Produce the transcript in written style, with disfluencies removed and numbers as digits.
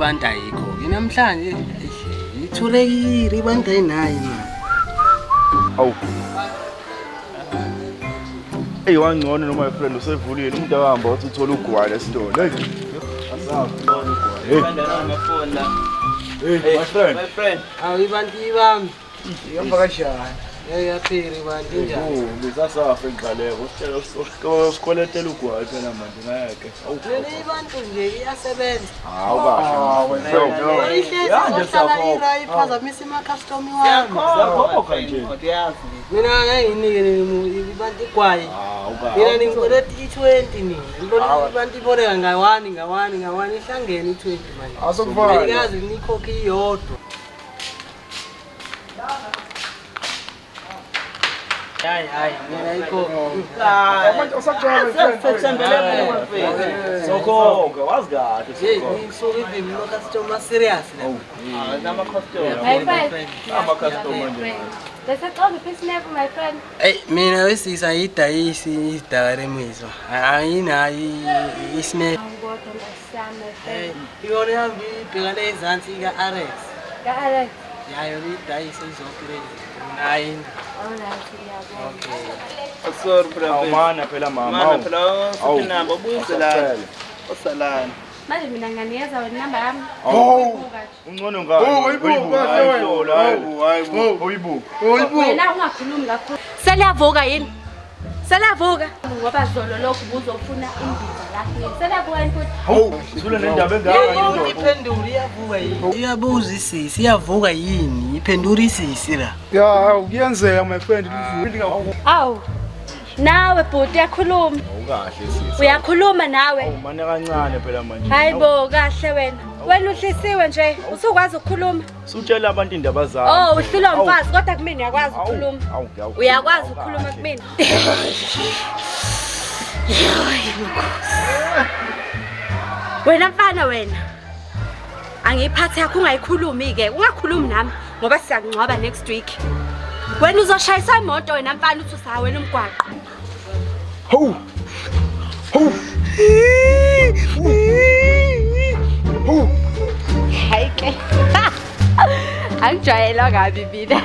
Ibantu ayikho-ke namhlanje, ithulekile ibantu ayinayo imali. Awu. Eyi wangcono noma my friend usevulile umuntu akahamba wathi uthola ugwayi esitolo. Hey. Asazi ubona ugwayi. Hey. Hey my friend. My friend. Awu ibantu ibami. Ihamba kanjani? Hey yaphila ibantu injani? Oh, ngisasafa engqaleko. Usitshela usikweletela ugwayi phela manje ngeke. Awu. Leli ibantu nje iyasebenza. Hawu kahle. My friend. Ihlezi Ya nje ohlala siyakhokha. ira iphazamisa ama-customer wami. Siyakhokha nje. Mina ngeke nginike ibantu igwayi. Hawu Mina kahle. ningikweleta i-20 nina. Ngibona ibantu iboleka nga-one nga-one nga-one ihlangene i-20 manje. Asokufana. Angikaze nikhokhe iyodwa. Hayi hayi mina ayikho. Manje usajwayele my friend. Sethembele kuwe mfethu. Sokhokha wazi kahle Hey, sokhokha. ngisuke even no customer serious la. Nama customer. My friend. Ama customer nje. Bese xoba ipisnepu my friend. Ey mina wesisa ayidayisi izidakamizwa. Ayinayo isnap. Awukodwa nkosi my friend. Iyona ihamba ibhekane ezansi ka-Arex. Ka Alex. Yayo idayise zonke lezi. Mina ayina. Alright, ngiyabonga. Okay. Sorry bro. Awumana phela mama. Mana phela Awu. usithi namba ubuyise la. Asacela. Osalana. Manje mina nginganikeza wena inamba yami. Hawu. Uyibuka nje. Ungcono ngani? Oh, uyibuka, Hayi hayi bo, uyibuka. Wena ungakhulumi kakhulu. Seliyavuka yini? Seliyavuka. Ngoba zolo lokhu buzofuna imbiza la. Seliyavuka yini futhi? Hawu, sule nendaba engaka indoda. Iphendula iyavuka yini? Iyabuza isisi, iyavuka yini? Iphendula isisi la. Ya, kuyenzeka my friend. Awu. Nawe bhuti uyakhuluma. Awukahle sisi. Uyakhuluma nawe. Awu mane kancane phela manje. Hayibo kahle wena. Wena uhlisiwe nje, usukwazi ukukhuluma. Sutshela abantu indaba zami. Oh, uhlulwa umfazi kodwa kumina uyakwazi ukukhuluma. Awu, awu. Uyakwazi ukukhuluma kumina. Wena mfana wena. Angiyiphathi yakho ungayikhulumi ke. Ungakhulumi nami ngoba siyakungcwaba next week. Wena uzoshayisa imoto wena mfana uthi usawela umgwaqo. Hawu. Hawu. Hawu. Hayi ke. Angijwayelwa kabi mina.